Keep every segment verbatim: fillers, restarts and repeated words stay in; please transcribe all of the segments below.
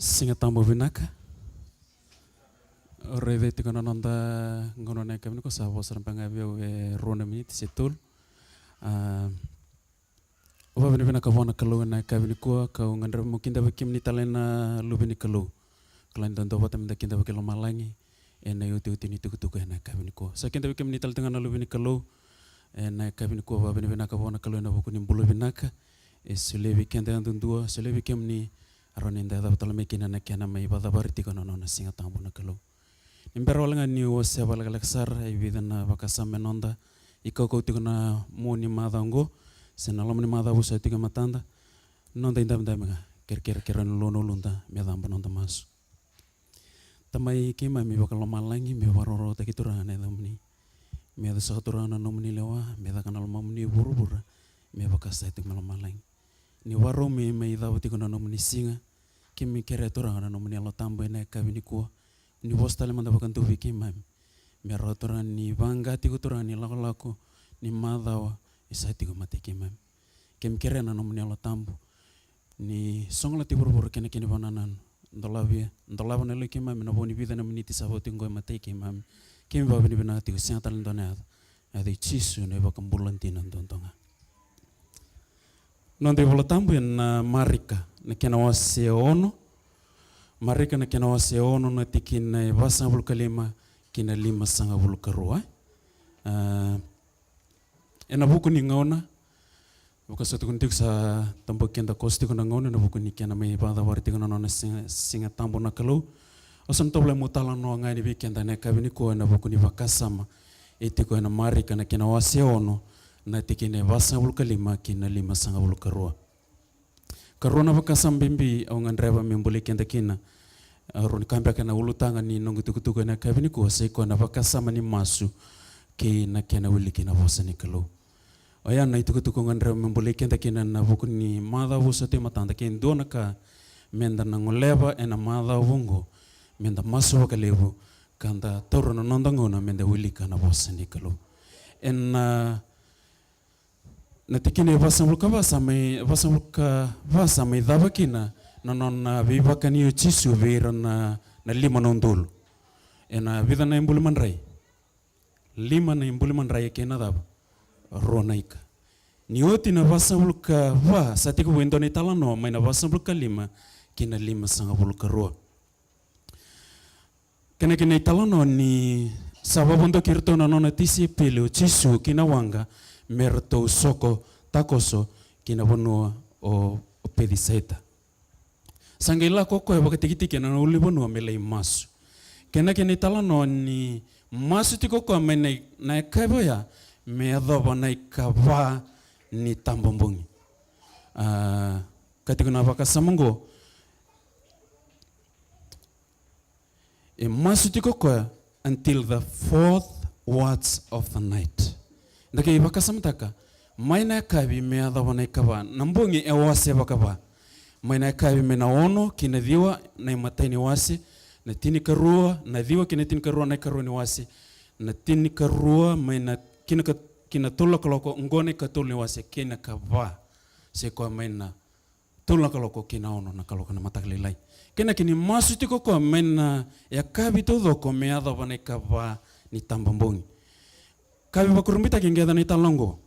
Siga Tabu vinaka. Raica tiko na noda gauna na yakavi nikua, sa vo sara beka ga vei au e rua na miniti se tolu. A, vakavinavinaka vua na Kalou ena yakavi nikua, kau gadreva meu kidavaki kemuni tale na luve ni Kalou. Kalou ni dodonu vata meda kidavaki lomalagi ena iotioti ni tukutuku ena yakavi nikua. Sa kidavaki kemuni tale tiko ga na luve ni Kalou ena yakavi nikua, vakavinavinaka vua na Kalou ena vuku ni bula vinaka e solia vei keda yadudua, solia vei kemuni, rawa ni da yacova tale mai kina na kena mai vakacavari tiko na nona Siga Tabu na Kalou. Ni bera wale ga niu wasea vakalekaleka sara e vica na vakasama e noda ikaukau tiko na mua ni macawa oqo, se na loma ni macawa vou sa tiko e matada, noda idabedabe ga, kerekere, kerea na lua na uluda me cabo noda masu. Tamai keimami vakalomalagi, me vakarorotaki Turaga na yacamuni. Me yaco saka Turaga na nomuni lewa, me caka na lomamuni e vuravura me vaka sa tiko mai lomalagi. Ni vakarau me mai cava tiko na nomuni siga, keimami kerea Turaga na nomuni Yalo Tabu ena yakavi nikua. Ni vosa tale mada vakadua vei keimami, me rawa Turaga ni vaqo tiko Turaga ni lakolako ni macawa e sa tiko e matai keimami. Keimami kerea na nomuni Yalo Tabu ni sogolati vuravura kei na kena vakanananu. Dolava, dolava na yaloi keimami ena vo ni vica na miniti sa vo tiko oqo e matai keimami. Keimami vakavinavinaka tiko, sega tale ni dua na yaca. Yaca i Jisu na iVakabula dina duadua ga. Noda iVola Tabu ena Marika na kena wase ono. Marika na kena wase ono, na tikina e vasagavulu ka lima ki na limasagavulu ka rua. A, ena vuku ni gauna, vaka sa tukuni tiko, sa tabaki keda koso tiko na gauna ena vuku ni kena mai vakacavari tiko na nona Siga, Siga Tabu na Kalou. Au sa na tovolea meu talanoa ga yani vei keda ena yakavi nikua ena vuku ni vakasama e tiko ena Marika na kena wase ono, na tikina e vasagavulu ka lima ki na limasagavulu ka rua. Ka rua na vakasama bibi au gadreva me bolei keda kina. A, rua ni ka beka na ulutaga ni noqu itukutuku ena yakavi nikua, sa i koya na vakasama ni masu kei na kena wiliki na vosa ni Kalou. Oya na itukutuku au gadreva me bolei keda kina ena vuku ni macawa vou sa tu e matada, ke dua na ka meda na goleva ena macawa vou oqo, meda masu vakalevu ka da taura na noda gauna meda wilika na vosa ni Kalou. Ena, a, na tikina e vasagavulu ka va sa mai, vasagavulu ka va sa mai cava kina na nona veivakani o Jisu vei ira na, na lima na udolu. Ena vica na ibuli madrai? Lima na ibuli madrai kei na cava? Rua na ika. Ni oti na vasagavulu ka va, sa tekivu e dua na italanoa mai na vasagavulu ka lima ki na limasagavulu ka rua. Kena, kena italanoa ni sa vakavodoki iratou na nona tisaipeli o Jisu ki na waqa me ratou soko takoso ki na vanua o, o Pecisaita. Sa qai lako o koya vakatikitiki ena ulunivanua me lai masu. Kena, kena italanoa ni masu tiko o koya mai na, na yakavi oya me yacova na ikava ni tababogi. A, ka tiko na vakasama oqo, e masu tiko o koya until the fourth watch of the night. Da qai vakasamataka, mai na yakavi me yacova na ikava, na bogi e wase vakava. Mai na yakavi mai na ono ki na ciwa na imatai ni wase, na tinikarua, na ciwa ki na tinikarua na ikarua ni wase, na tinikarua mai na, ki na ka, ki na tolu na kaloko, oqo na ikatolu ni wase, kei na kava, sa i koya mai na tolu na kaloko ki na ono na kaloko na mataka lailai. Kena, kena ni masu tiko o koya mai na yakavi taucoko me yacova na ikava ni tababogi. Ka veivakurabuitaki, qai yaco na italanoa oqo.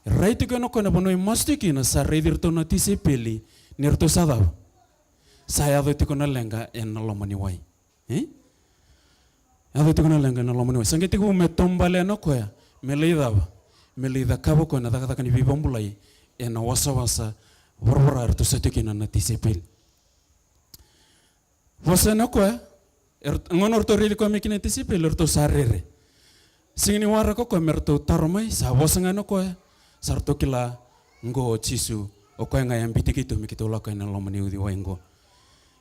Rai tiko yani o koya na vanua e masu tiko kina, sa raici iratou na tisaipeli ni ratou sa cava? Sa yaco tiko na leqa ena loma ni wai. E? Yaco tiko na leqa ena loma ni wai. Sa qai tekivu me taubale yani o koya me lai cava? Me lai cakava o koya na cakacaka ni veivakabulai ena wasawasa voravora eratou sa tiko kina na tisaipeli. Vosa yani o koya, e, gauna eratou raici koya mai kina na tisaipeli, eratou sa rere. Sega ni waraka o koya me ratou taro mai, sa vosa ga yani o koya, sa ratou kila, oqo o Jisu, o koya ga e a biuti keitou me keitou lako ena loma ni uciwai oqo.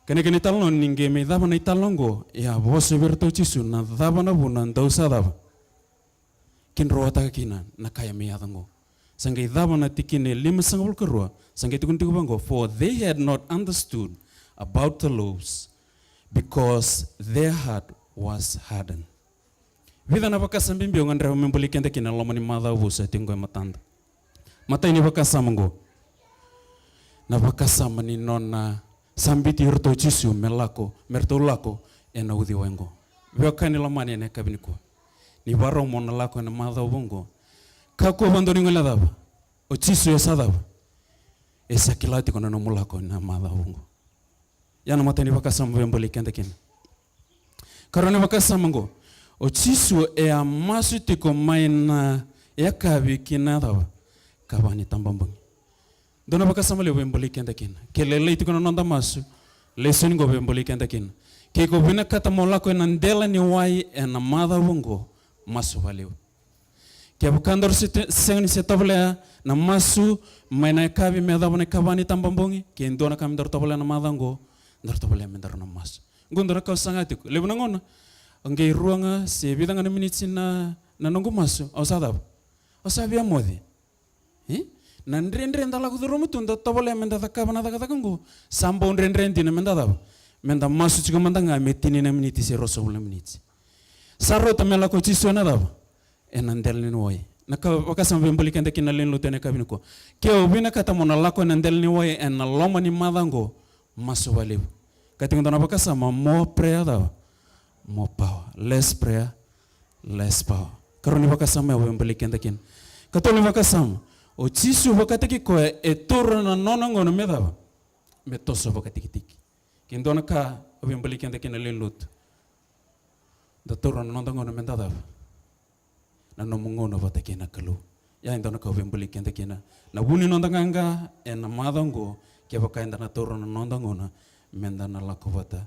Kena, kena italanoa ni qai mai cava na italanoa oqo, e a vosa vei iratou o Jisu, na cava na vuna dou sa cava? Kidroataka kina na ka e mai yaco oqo. Sa qai cava na tikina e limasagavulu ka rua, sa qai tukuni tiko vaqo, for they had not understood about the loaves, because their heart was hardened. Vica na vakasama bibi au gadreva me bolei keda kina ena loma ni macawa vou sa tiko oqo e matada. Matai ni vakasama oqo, na vakasama ni nona Sa biuti iratou o Jisu me lako, me ratou lako ena uciwai oqo. Veiwekani lomani ena yakavi nikua, ni vakarau mo na lako ena macawa vou oqo, kakua vakadua ni guilecava. O Jisu e sa cava? E sa kila tiko na nomu lako ena macawa vou oqo. Ia na imatai ni vakasama veibolei keda kina. Karua ni vakasama oqo, o Jisu e a masu tiko mai na yakavi ki na cava? Kava ni tababogi. Dua na vakasama levu veibolei keda kina. Ke lailai tiko na noda masu, lesoni oqo veibolei keda kina. Ke iko vinakata mo lako ena dela ni wai ena macawa oqo, masu vakalevu. Kevaka daru se te-, sega ni se tovolea na masu mai na yakavi me yacova na ikava ni tababogi, ke dua na ka me daru tovolea na macawa oqo, daru tovolea me daru na masu. Oqo dua na ka au saga tiko. Levu na gauna, o qai rua ga se vica ga na miniti na, na noqu masu, au sa cava? Au sa via moce. E? Na dredre da lako curuma tu, da tovolea me da cakava na cakacaka oqo. Sa bau dredre dina me da cava? Me da masu tiko mada ga me tini na miniti se ruasagavulu na miniti. Sa rauta me lako o Jisu ena cava? Ena dela ni wai. Na ka vakasama veibolei keda kina na lewe ni lotu ena yakavi nikua. Ke o vinakata mo na lako ena dela ni wai ena loma ni macawa oqo, masu vakalevu. Ka tiko dua na vakasama, more prayer cava? More power. Less prayer, less power. Karua ni vakasama au veibolei keda kina. Katolu ni vakasama, o Jisu vakataki koya e taura na nona gauna me cava? Me toso vakatikitiki. Ke dua na ka au veibolei keda kina na lewe ni lotu. Da taura na noda gauna me da cava? Na nomu gauna vata kei na Kalou. Ia e dua na ka au veibolei keda kina. Na vu ni noda qaqa ena macawa oqo, kevaka eda na taura na noda gauna me da na lako vata,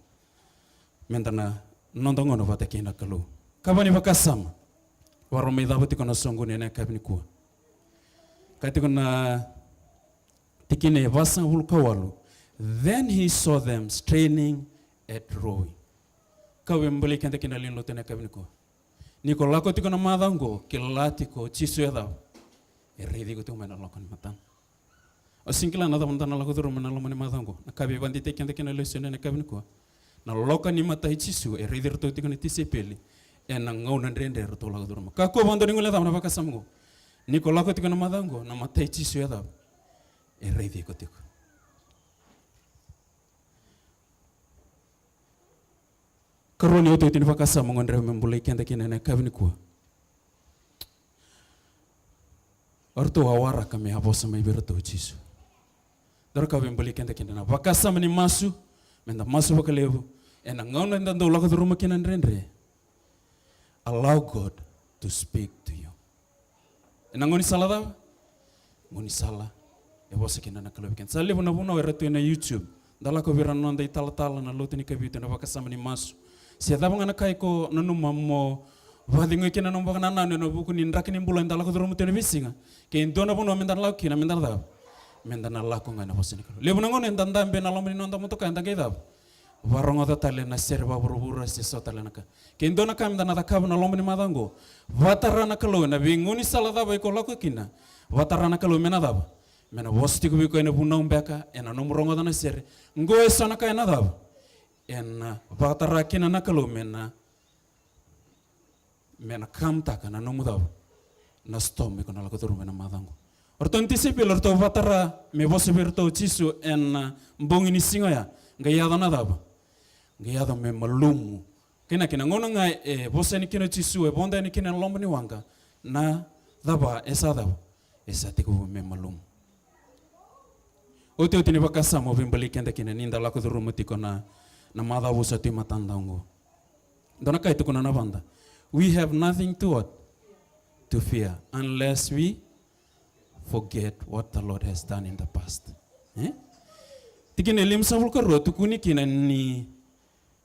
me da na noda gauna vata kei na Kalou. Kava ni vakasama. Vakarau mai cava tiko na soqoni ena yakavi nikua. Ka tiko na tikina e vasagavulu ka walu. Then he saw them straining at rowing. Ka au veibolei keda kina na lewe ni lotu ena yakavi nikua. Ni ko lako tiko na macawa oqo, kila tiko o Jisu e cava? E raici iko tiko mai na loka ni matana. O sega ni kila na cava da na lako curuma ena loma ni macawa oqo. Na ka veivakadeitaki keda kina na lesoni ena yakavi nikua. Na loka ni mata i Jisu, e raici iratou tiko na tisaipeli ena gauna dredre eratou lako curuma. Kakua vakadua ni guilecava na vakasama oqo. Ni ko lako tiko na macawa oqo, na mata i Jisu e cava? E raici iko tiko. Karua ni iotioti ni vakasama au gadreva meu bolei keda kina ena yakavi nikua. O ratou a waraka me a vosa mai vei iratou o Jisu. Dua na ka au via bolei keda kina na vakasama ni masu, me da masu vakalevu ena gauna eda dau lako curuma kina na dredre. Allow God to speak to you. Ena gaunisala cava? Gaunisala e vosa kina na Kalou vei keda. Sa levu na vunau era tu ena YouTube. Da lako vei ira na noda italatala na lotu ni Kavitu ena vakasama ni masu. Se cava ga na ka iko nanuma mo vakacegui kina na nomu vakanananu ena vuku ni draki ni bula eda lako curuma tu ena veisiga. Ke dua na vanua me da na lako kina, me da na cava? Me da na lako ga ena vosa ni Kalou. Levu na gauna eda dabe ena loma ni noda motoka, eda qai cava? Vakarogoca tale na sere vakavuravura se so tale na ka. Ke dua na ka me da na cakava na loma ni macawa oqo, vakatara na Kalou ena veigaunisala cava iko lako kina. Vakatara na Kalou me na cava? Me na vosa tiko vei iko ena vunau beka, ena nomu rogoca na sere. Oqo e so na ka ena cava? Ena vakatara kina na Kalou me na me na kamtaka na nomu cava? Na storm iko na lako curuma ena macawa oqo. O ratou na tisaipeli, o ratou vakatara me vosa vei iratou o Jisu ena bogi ni siga oya. Qai yaco na cava? Qai yaco me malumu. Kena, kena gauna ga e vosa yani kina o Jisu, e vodo yani kina ena loma ni waqa, na cava e sa cava? E sa tekivu me malumu. Otioti ni vakasama au via bolei keda kina ni da lako curuma tiko na, na macawa sa tu e matada oqo. Dua na ka e tukuna na vada. We have nothing to what? To fear unless we forget what the Lord has done in the past. E? Tikina e limasagavulu ka rua tukuni kina ni,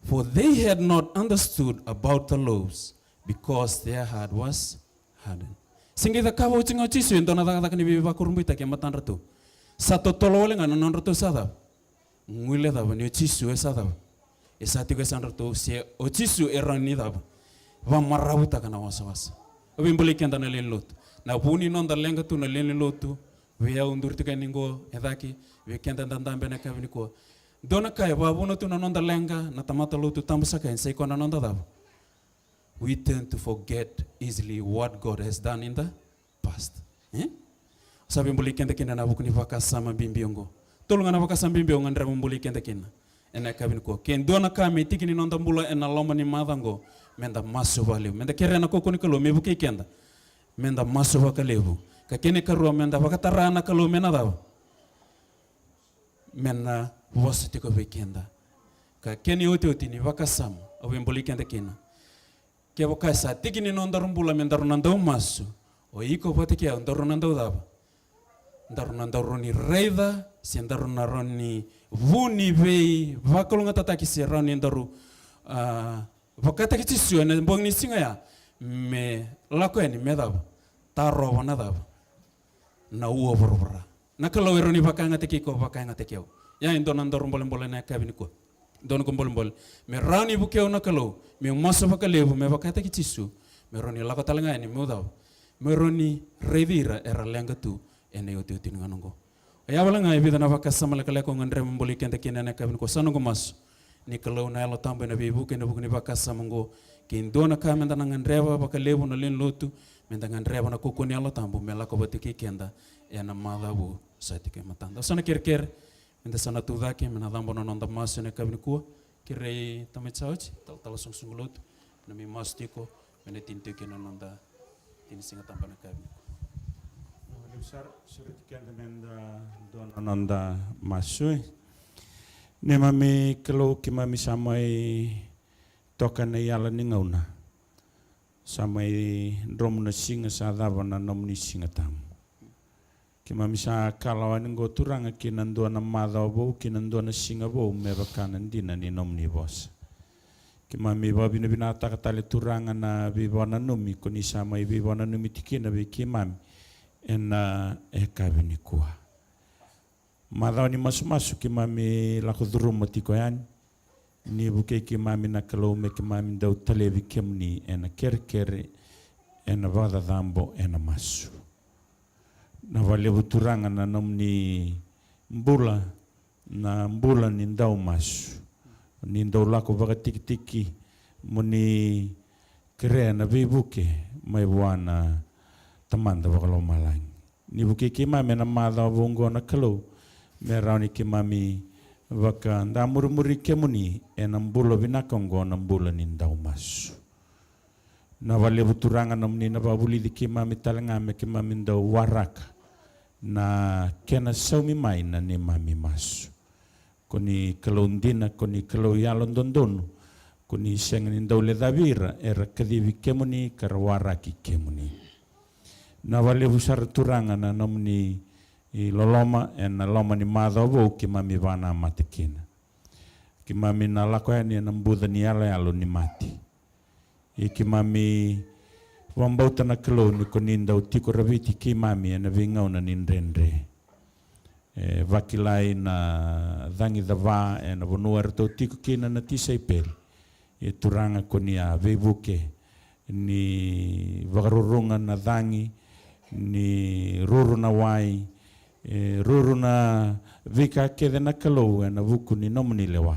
for they had not understood about the loaves because their heart was hardened. Se qai cakava oti ga o Jisu e dua na cakacaka ni veivakurabuitaki e matadratou. Sa totolo wale ga na nodratou sa cava? Guilecava ni o Jisu e sa cava? E sa tiko e sadratou, se o Jisu e rawa ni cava? Vakamaravutaka na wasawasa. Au via bolei keda na lewe ni lotu. Na vu ni noda leqa tu na lewe ni lotu, vei au duri tiko yani qo e cake, vei keda da dabe ena yakavi nikua. Dua na ka e vakavuna tu na noda leqa na tamata lotu tabu saka yani, sa i koya na noda cava? We tend to forget easily what God has done in the past. E? Sa via bolei keda kina ena vuku ni vakasama bibi oqo. Tolu ga na vakasama bibi au gadreva mo bolei keda kina ena yakavi nikua. Ke dua na ka me tiki ni noda bula ena loma ni macawa oqo, meda masu vakalevu, meda kerea na kaukaua ni Kalou me vukei keda, meda masu vakalevu. Ka kena ikarua, meda vakatara na Kalou me na cava? Me na vosa tiko vei keda. Ka kena iotioti ni vakasama au via bolei keda kina, kevaka sa tiki ni nodaru bula me daru na dau masu, o iko vata kei au daru na dau cava? Daru na dau rawa ni raica, se daru na rawa ni vu ni veivakalougatataki, se rawa ni daru, a, vakataki Jisu ena bogi ni siga ya, me lako yani me cava? Tarova na cava? Na ua voravora. Na Kalou e rawa ni vakayagataki iko, vakayagataki au. Ia e dua na nodaru bolebole ena yakavi nikua. Dua na noqu bolebole, me rawa ni vukei au na Kalou meu masu vakalevu, me vakataki Jisu, me rawa ni lako tale ga yani meu cava? Me rawa ni raici ira era leqa tu ena iotioti ni gauna oqo. Oya wale ga e vica na vakasama lekaleka au gadreva me bolei keda kina ena yakavi nikua. Sa noqu masu ni Kalou na Yalo Tabu ena veivuke ena vuku ni vakasama oqo. Ke dua na ka meda na gadreva vakalevu na lewe ni lotu, meda gadreva na kaukaua ni Yalo Tabu me lako vata kei keda ena macawa sa tiko e matada. Au sa na kerekere meda sa na tucake me na cabo na noda masu ena yakavi nikua. Kerei tamai sa oti, talatala soqosoqo lotu, na mai masu tiko me na tini tiko kina na noda tini Siga Tabu ena yakavi nikua. Vinaka vakalevu sara. Sureti keda meda dua na noda masu. Neimami Kalou, keimami sa mai toka ena iyala ni gauna. Sa mai dromu na siga sa cava na nomuni Siga Tabu. Keimami sa kalawa yani oqo, Turaga, ki na dua na macawa vou, ki na dua na siga vou, me vaka na dina ni nomuni vosa. Keimami vakavinavinakataka tale, Turaga, na veivakananumi ko ni sa mai veivakananumi tiko kina vei keimami ena yakavi nikua. Macawa ni masumasu keimami lako curuma tiko yani, ni vukei keimami na Kalou me keimami dau talevi kemuni ena kerekere, ena vakacacabo, ena masu. Vinaka vakalevu, Turaga, na nomuni bula, na bula ni dau masu. Ni dau lako vakatikitiki mo ni kerea na veivuke mai vua na Tamada Vakalomalagi. Ni vukei keimami ena macawa vou oqo na Kalou, me rawa ni keimami vakamurimuri kemuni ena bula vinaka oqo, na bula ni dau masu. Vinaka vakalevu, Turaga, nomuni na vakavulici keimami tale ga me keimami dau waraka na kena saumi mai na neimami masu. Ko ni Kalou dina, ko ni Kalou yalododonu, ko ni sega ni dau lecavi ira era kacivi kemuni ka ra waraki kemuni. Vinaka vakalevu sara, Turaga, na nomuni loloma ena loma ni macawa vou keimami vakanamata kina. Keimami na lako yani ena buca ni yaloyalo ni mate. Ia keimami vakabauta na Kalou ni ko ni dau tiko raviti keimami ena veigauna ni dredre. E vakilai na cagi cava ena vanua eratou tiko kina na tisaipeli. Ia, Turaga, ko ni a veivuke, ni vakaruruga na cagi, ni ruru na wai, e ruru na veika kece na Kalou ena vuku ni nomuni lewa.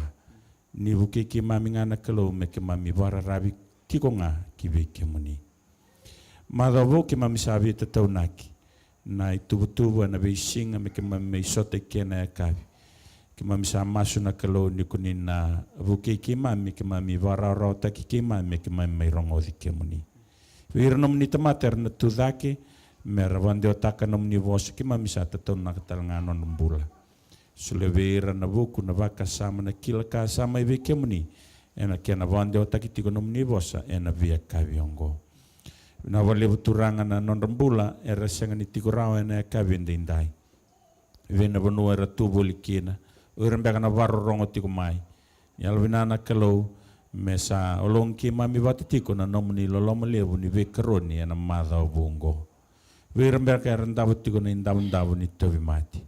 Ni vukei keimami ga na Kalou me keimami vakararavi tiko ga ki vei kemuni. Macawa vou keimami sa veitataunaki na ituvatuva ena veisiga me keimami mai sota eke ena yakavi. Keimami sa masu na Kalou ni ko ni na vukei keimami, keimami vakarawarawataki keimami me keimami mai rogoci kemuni. Vei ira nomuni tamata era na tucake me ra vakadewataka nomuni vosa, keimami sa tataunaka tale ga na nodra bula. Solia vei ira na vuku, na vakasama, na kila ka sa mai vei kemuni ena kena vakadewataki tiko nomuni vosa ena veiyakavi oqo. Vinaka vakalevu, Turaga, na nodra bula era sega ni tiko rawa ena yakavi edaidai. Vei na vanua era tu voli kina, o ira beka na vakarorogo tiko mai. Ni yalovinaka na Kalou me sa ologi keimami vata tiko na nomuni loloma levu ni veikaroni ena macawa vou oqo. Vei ira beka era davo tiko na idavodavo ni tauvimate,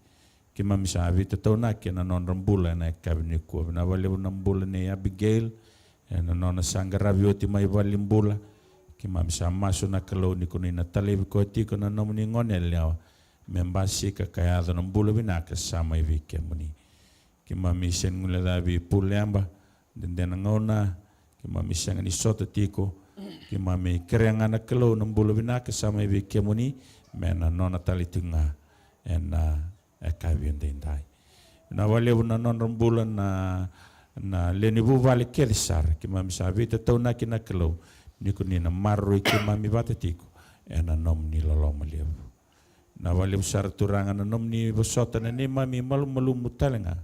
keimami sa veitataunaki ena nodra bula ena yakavi nikua. Vinaka vakalevu na bula nei Abigail ena nona sa qaravi oti mai valenibula. Keimami sa masu na Kalou ni ko ni na talevi koya tiko na nomuni gone yalewa me basika ka yaco na bula vinaka sa mai vei kemuni. Keimami sega ni guilecavi Puleba, dede na gauna, keimami sega ni sota tiko. Keimami kerea ga na Kalou na bula vinaka sa mai vei kemuni me na nona tale tiko ga ena yakavi edaidai. Na vakalevu na nodra bula na, na lewe ni vuvale kece sara, keimami sa veitataunaki na Kalou, ni ko ni na maroroi keimami vata tiko ena nomuni loloma levu. Na vakalevu sara Turaga na nomuni vosota na neimami malumalumu tale ga.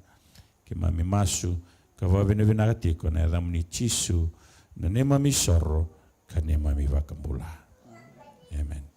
Keimami masu ka vakavinavinaka tiko na yacamuni Jisu, na neimami isoro ka neimami iVakabula. Amen.